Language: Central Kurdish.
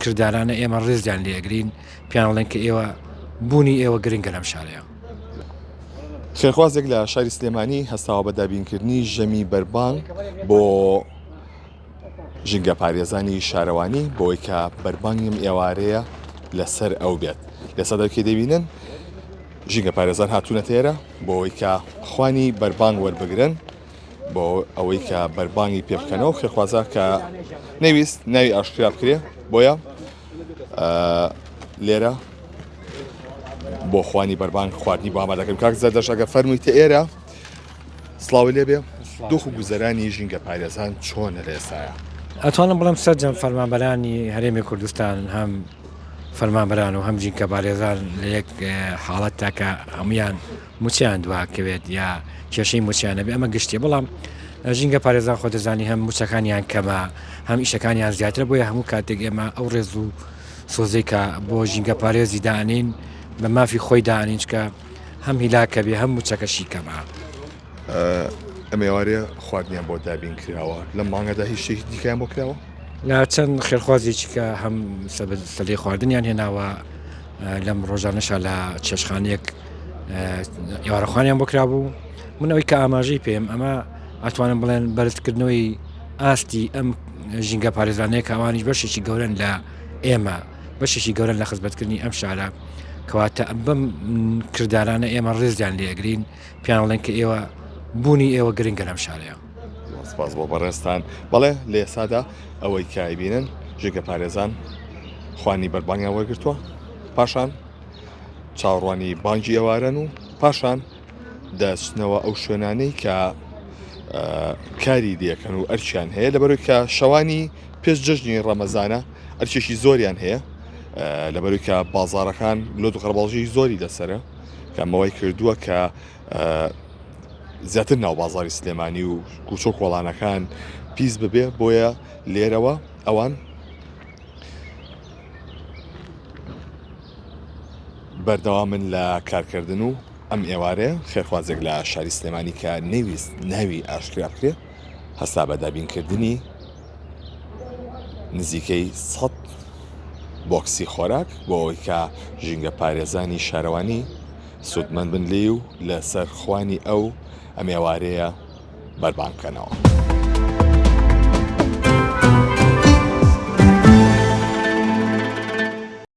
کردارانە ئێمە ڕێزیان لێگرین پیان ڵێن کە ئێوە بوونی ئێوە گرنگە لەم شارەیە. خێرخوازێک لە شاری سلێمانی هەستاوە بە دابینکردنی ژەمی بەربانگ بۆ ژینگەپارێزانی شارەوانی بۆی کە بەربانگی ئەم ئێوارەیە لەسەر ئەو بێت. لە سەدەکەی دەبینن ژینگەپارێزان هاتوونەتە ئێرە بۆ ئەوەی کە خوانی بەربانگ وەربگرن بۆ ئەوەی کە بەربانگی پێ بکەنەوە خێرخوازە کە نەویست ناوی ئاشکرا بکرێ بۆیە لێرە بۆ خوانی بەربانگ خواردنی بۆ ئامادەکەن کاک زەردەش ئەگە فەرموویتە ئێرە سڵاوی لێبێ دۆخ و گوزەرانی ژینگە پارێزان چۆنە لە ئێستایا؟ ئەتوانم بڵێم سەرجەم فەرمانبەرانی هەرێمی کوردستان هەم فەرمانبەران و هەم ژینگە پارێزان لە یەک حاڵەتدا کە هەمویان موچەیان دواکەوێت یا کێشەی موچەیان نەبێ ئەمە گشتیە بەڵام ژینگە پارێزان خۆ دەزانی هەم موچەکانیان کەمە هەم ئیشەکانیان زیاترە بۆیە هەموو کاتێک ئێمە ئەو ڕێز و سۆزەی کە بۆ ژینگە پارێزی دانین بە مافی خۆی دانین چکە هەم هیلاکە بێ هەم موچەکەشی کەمە. ئەم ئێوارەیە خواردنیان بۆ دابین کراوە لەم مانگەدا هیچ شتێکی دیکەیان بۆ کراوە؟ لە چەند خێرخوازێکی کە هەم سەلەی خواردنیان هێناوە لەم ڕۆژانەشا لە چێشخانەیەک ئێوارەخوانیان بۆ کرابوو من ئەوەی کە ئاماژەی پێم ئەمە ئەتوانم بڵێن بەرزکردنەوەی ئاستی ئەم ژینگە پارێزانەیە کە ئەوانیش بەشێکی گەورەن لە ئێمە بەشێکی گەورەن لە خزمەتکردنی ئەم شارە کەواتە بەم کردارانە ئێمە ڕێزیان لێگرین پیان ڵێن کە ئێوە بوونی ئێوە گرنگە لەم شارەیە. سپاس بۆ بەڕێزتان. بەڵێ لە ئێستادا ئەوەی کە ئەیبینن ژینگە پارێزان خوانی بەربانگیان وەرگرتووە پاشان چاوەڕوانی بانگی ئێوارەن و پاشان دەچنەوە ئەو شوێنانەی کە کاری لەکەن و ئەرچیان هەیە لەبەرەوەی کە شەوانی پێش جەژنی ڕەمەزانە ئەرچێکی زۆریان هەیە لەبەرەوەی کە بازارەکان لۆت و قەرەباڵغی زۆری لەسرە کە ئەمەوەی کردووە کە زیاتر ناو بازاری سلێمانی و کوچە و کۆڵانەکان پیس ببێ بۆیە لێرەوە ئەوان بەردەوامن لە کارکردن و ئەم ئێوارەیە خێرخوازێک لە شاری سلێمانی کە نەویست ناوی ئاشکرا بکرێ هەستا بە دابینکردنی نزیکەی 100 بۆکسی خۆراک بۆ ئەوەی کە ژینگە پارێزانی شارەوانی سوودمەند بن لێی و لەسەر خوانی ئەو ئەم ئێوارەیە بەربانگ بکەنەوە.